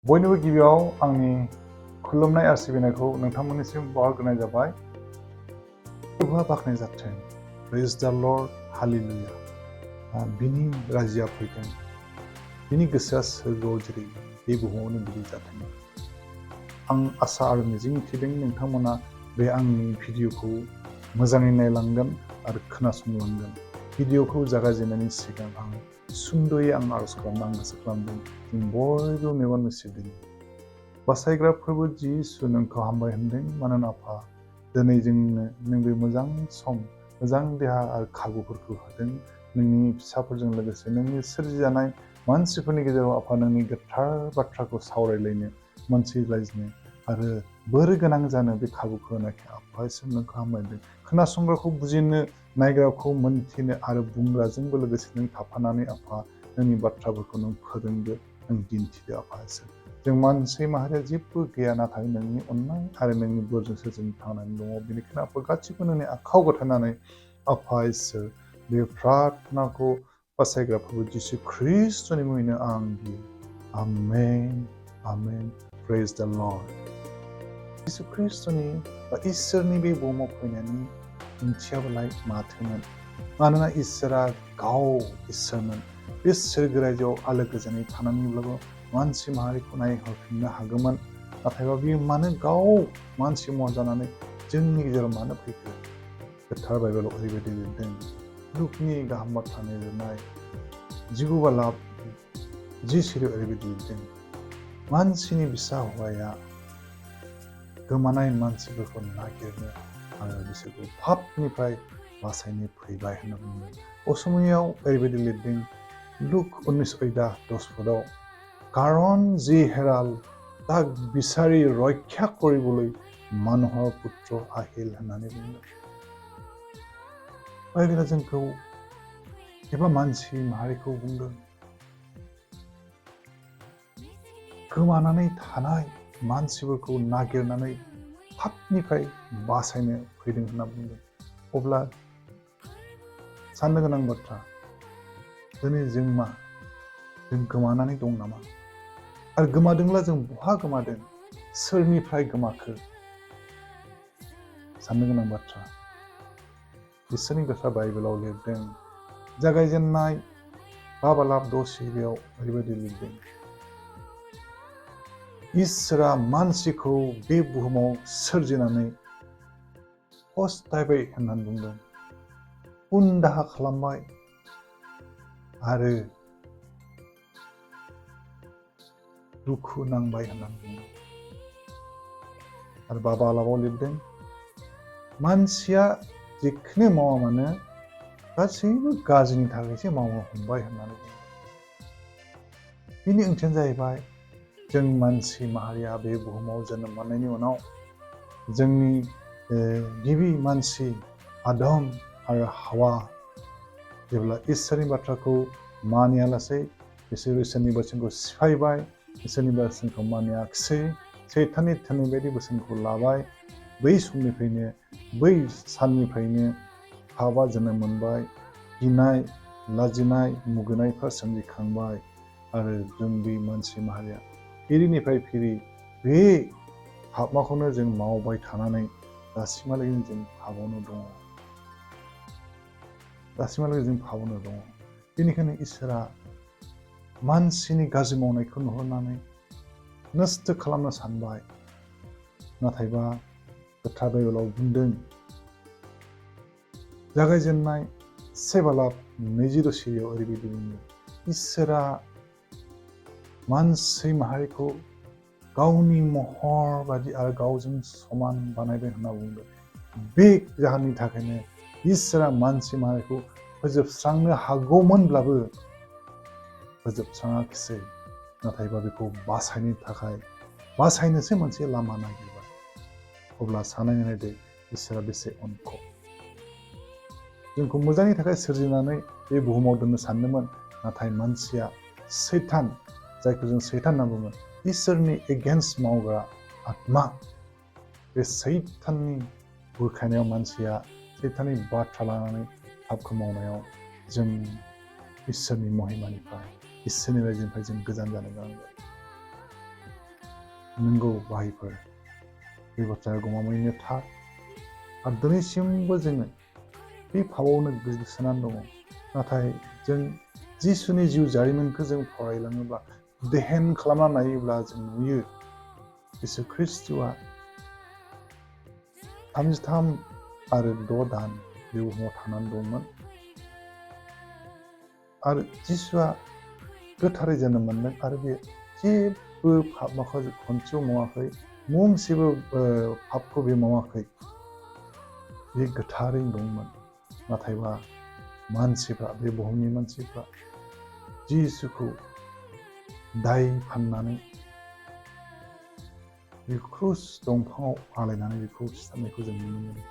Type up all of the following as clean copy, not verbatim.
बयनिबो गिबियाव आंनि खुलुमनाय आरो सिबिनायखौ नोंथांमोननिसिम बावहरग्रोनाय जाबाय। फोरबोआ बाख्नाय जाथों। प्रेज द लर्ड, हालेलुया। बिनि रायजोआ फैथों। बिनि गोसोआ सोरगोआव जेरै बे बुहुमावनो बिदि जाथों। आं आसा आरो मिजिं थिदों नोंथांमोना बे आंनि भिडिअखौ मोजाङै नायलांगोन आरो खोनासंलांगोन। भिडिअखौ जागायजेननायनि सिगां आं सुंद'यै आरज खालामनो गोसो खालामदों। जों बयबो मेगन मेसेरदों। बासायग्रा फोरबो जिसु नोंखौ हामबाय होनदों। मानोना आफा दिनै जोंनो नों बे मोजां सम, मोजां देहा आरो खाबुफोरखौ होदों। नोंनि फिसाफोरजों लोगोसे नोंनि सोरजिजानाय मानसिफोरनि गेजेराव आफा नोंनि गोथार बाथ्राखौ सावरायलायनो, मोनथिलायनो आरो बोर गोनां जानो बे खाबुखौ होनायखाय आफा इसोर नोंखौ हामबायदों। खोनासंग्राखौ बुजिनो, नायग्राखौ मोनथिनो आरो बुंग्राजोंबो लोगोसे नों थाफानानै आफा नोंनि बाथ्राफोरखौ नों फोरोंदो, नों दिन्थिदो आफा इसोर। जों मानसि माहारिया जेबो गैया, नाथाय नोंनि अननाय आरो नोंनि बोरजोंसो जों थांनानै दङ। बेनिखायनो आफा गासिबो नोंनि आखायाव गथायनानै आफा इसोर बे प्रार्थनाखौ बासायग्रा फोरबो जिसु ख्रिस्ट'नि मुङैनो आं बियो। आमेन, आमेन। प्रेज द लर्ड। जिसु ख्रिस्ट'नि बा इसोरनि बे बुहुमाव फैनायनि ओंथियाबोलाय माथोमोन? मानोना इसोरा गाव इसोरमोन। बे सोरगो रायजोआव आलो गोजोनै थानानैब्लाबो मानसि माहारिखौ नायहरफिननो हागौमोन। नाथायबा बियो मानो गाव मानसि महर जानानै जोंनि गेजेराव मानो फैखो? गोथार बाइबेलाव ओरैबायदि लिरदों। लुकनि गाहाम बाथ्रानि लिरनाय 19:10 ओरैबायदि लिरदों। मानसिनि बिसा हौवाया गोमानाय मानसिफोरखौ नागिरनो आरो बिसोरखौ पापनिफ्राय बासायनो फैबाय होनना बुंदों। असमियाव ओरैबायदि लिरदों। लुक 19:10 কাৰণ যি হেৰাল তাক বিচাৰি ৰক্ষা কৰিবলৈ মানুহৰ পুত্ৰ আহিল होननानै बुंदों। बाइबेला जोंखौ एबा मानसि माहारिखौ बुंदों गोमानानै थानाय मानसिफोरखौ नागिरनानै पापनिफ्राय बासायनो फैदों होनना बुंदों। अब्ला साननो गोनां बाथ्रा, दिनै जों मा? जों गोमानानै दं नामा? आरो गोमादोंब्ला जों बहा गोमादों? सोरनिफ्राय गोमाखो? साननो गोनां बाथ्रा। इसोरनि बाथ्रा बाइबेलाव लिरदों। जागायजेननाय 5:10 ओरैबायदि लिरदों। इसोरा मानसिखौ बे बुहुमाव सोरजिनानै फस्थायबाय होननानै बुंदों। उन दाहा खालामबाय आरो दुखु नांबाय होननानै बुंदों। आरो बाबालाव लिरदों। मानसिया जिखुनु मावा मानो गासैबो गाज्रिनि थाखायसो मावनो हमबाय होननानै बुंदों। बिनि ओंथियानो जाहैबाय जों मानसि माहारिया बे बुहुमाव जोनोम मोननायनि उनाव जोंनि गिबि मानसि आदम आरो हावा जेब्ला इसोरनि बाथ्राखौ मानियालासै बिसोर इसोरनि बोसोनखौ सिफायबाय, इसोरनि बोसोनखौ मानियाखिसै, सैताननि थोननाय बायदि बोसोनखौ लाबाय। बै समनिफ्रायनो, बै साननिफ्रायनो पापआ जोनोम मोनबाय। गिनाय, लाजिनाय, मुगैनायफ्रा सोमजिखांबाय आरो जों बे मानसि माहारिया फिरिनिफ्राय फिरि बे पापखौनो जों मावबाय थानानै दासिमहालागै जों पापावनो दङ। दासिमहालागै जों पापावनो दङ। बेनिखायनो इसोरा मानसिनि गाज्रि मावनायखौ नुहुरनानै नस्थ' खालामनो सानबाय। नाथायबा गोथार बाइबेलाव बुंदों। जागायजेननाय 7:20 ओरैबायदि बुंदों। इसोरा मानसि माहारिखौ गावनि महर बायदि आरो गावजों समान बानायबाय होनना बुंदों। बे जाहोननि थाखायनो इसोरा मानसि माहारिखौ फोजोबस्रांनो हागौमोनब्लाबो फोजोबस्राङाखिसै। नाथायबा बेखौ बासायनो थाखाय बासायनोसो मोनसे लामा नागिरबाय। अब्ला साननानै नायदो इसोरा बेसे अनखौ। जोंखौ मोजांनि थाखाय सोरजिनानै बे बुहुमाव दोननो सानदोंमोन। नाथाय मानसिया सैतान, जायखौ जों सैतान होनना बुङो, इसोरनि एगेन्स्ट मावग्रा आत्मा, बे सैताननि बुरखायनायाव मानसिया सैताननि बाथ्रा लानानै पापखौ मावनायाव जों इसोरनि महिमानिफ्राय, इसोरनि रायजोनिफ्राय जों गोजान जानो गोनां जायो। नंगौ बाहायफोर बे बाथ्राया गमामायैनो थार आरो दिनैसिमबो जोङो बे फावआवनो गोग्लैसोनानै दङ नाथाय जों जिसुनि जिउ जारिमिनखौ जों फरायलाङोब्ला देहेन खालामना नायोब्ला जों नुयो जिसु ख्रिस्ट'आ 33 आरो 6 दान बे बुहुमाव थानानै दंमोन आरो जिसुआ गोथारै जोनोम मोनदों आरो बे जेबो पाप माखासे खनसेबो मावाखै मोनसेबो पापखौ बे मावाखै बे गोथारै दंमोन नाथायबा मानसिफ्रा बे बुहुमनि मानसिफ्रा जिसुखौ दाय फाननानै बे क्रुस दंफाङाव आलायनानै बेखौ सिथाबनायखौ जों नुनो मोनो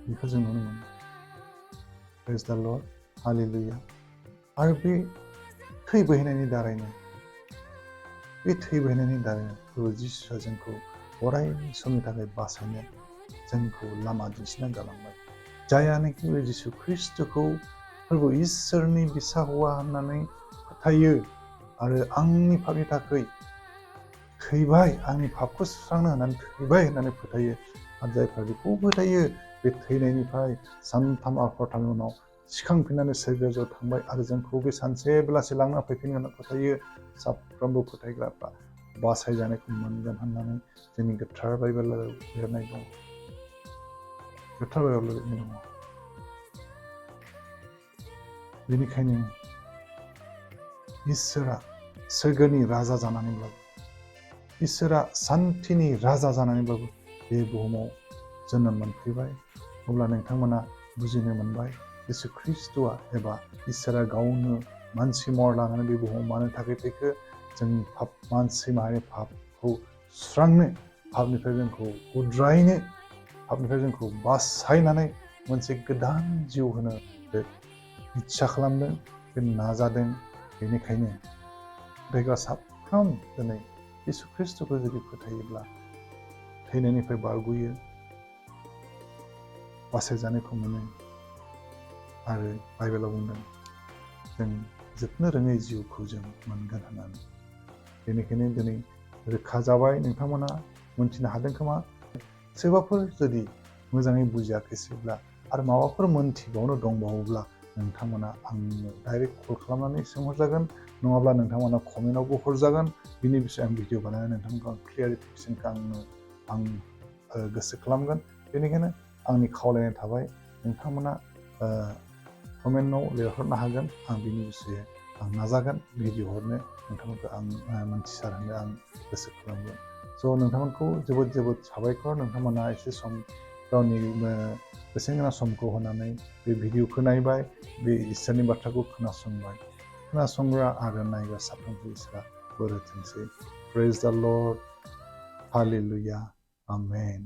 बेखौ जों नुनो मोनो प्रेज द लर्ड हालेलुया आरो बे थै बोहैनायनि दारैनो बे थै बोहैनायनि दारैनो प्रभु जिसुआ जोंखौ अराय समनि थाखाय बासायनो जोंखौ लामा दिन्थिना गालांबाय जायानोखि बे जिसु ख्रिस्ट'खौ प्रभु इसोरनि बिसा हौवा होननानै फोथायो आरो आंनि पापनि थाखाय थैबाय आंनि पापखौ सुस्रांनो होननानै थैबाय होननानै फोथायो आरो जायफ्रा बेखौ फोथायो बे थैनायनिफ्राय सानथाम आरो हरथामनि उनाव सिखांफिननानै सोरगोआव थांबाय आरो जोंखौ बे सानसे बेलासि लांना फैफिनगोन होनना फोथायो साफ्रोमबो फोथायग्राफ्रा बासायजानायखौ मोनगोन होननानै जोंनि गोथार बाइबेलाव लिरनाय दं गोथार बाइबेलाव लिरनाय दङ बेनिखायनो इसोरा सोरगोनि राजा जानानैब्लाबो इसोरा सान्थिनि राजा जानानैब्लाबो बे बुहुमाव जोनोम मोनफैबाय अब्ला नोंथांमोना बुजिनो मोनबाय जिसु ख्रिस्ट'आ एबा इसोरा गावनो मानसि महर लानानै बे बुहुमाव मानो थाखाय फैखो जों पाप मानसि माहारिनि पापखौ सुस्रांनो पापनिफ्राय जोंखौ उद्रायनो पापनिफ्राय जोंखौ बासायनानै मोनसे गोदान जिउ होनो बे इच्ছা खालामदों बे नाजादों बेनिखायनो फोथायग्रा साफ्रोम दिनै जिसु ख्रिस्ट'खौ जुदि फोथायोब्ला थैनायनिफ्राय बारग'यो बासायजानायखौ मोनो आरो बाइबेलाव बुंदों जों जोबनो रोङै जिउखौ जों मोनगोन होननानै बेनिखायनो दिनै रोखा जाबाय नोंथांमोना मोनथिनो हादों खोमा सोरबाफोर जुदि मोजाङै बुजियाखैसैब्ला आरो माबाफोर मोनथिबावनो दंबावोब्ला नोंथांमोना आंनो डाइरेक्ट कल खालामनानै सोंहरजागोन नङाब्ला नोंथांमोना कमेन्टआवबो हरजागोन बिनि बिषय आं भिडिअ बानायनानै नोंथांमोनखौ क्लियारिफिकेसनखौ आं गोसो खालामगोन बेनिखायनो आंनि खावलायनाय थाबाय नोंथांमोना कमेन्टआव लिरहरनो हागोन आं बिनि बिषय आं नाजागोन भिडिअ हरनो नोंथांमोनखौ आं मोनथिसारहोनो आं गोसो खालामगोन स' नोंथांमोनखौ जोबोद जोबोद साबायखर नोंथांमोना एसे सम गावनि बेसेन गोनां समखौ होनानै बे भिडिअखौ नायबाय बे इसोरनि बाथ्राखौ खोनासंबाय खोनासंग्रा आरो नायग्रा साफ्रोमबो इसोरा बोर होथोंसै प्रेज द लर्ड हालेलुया आमेन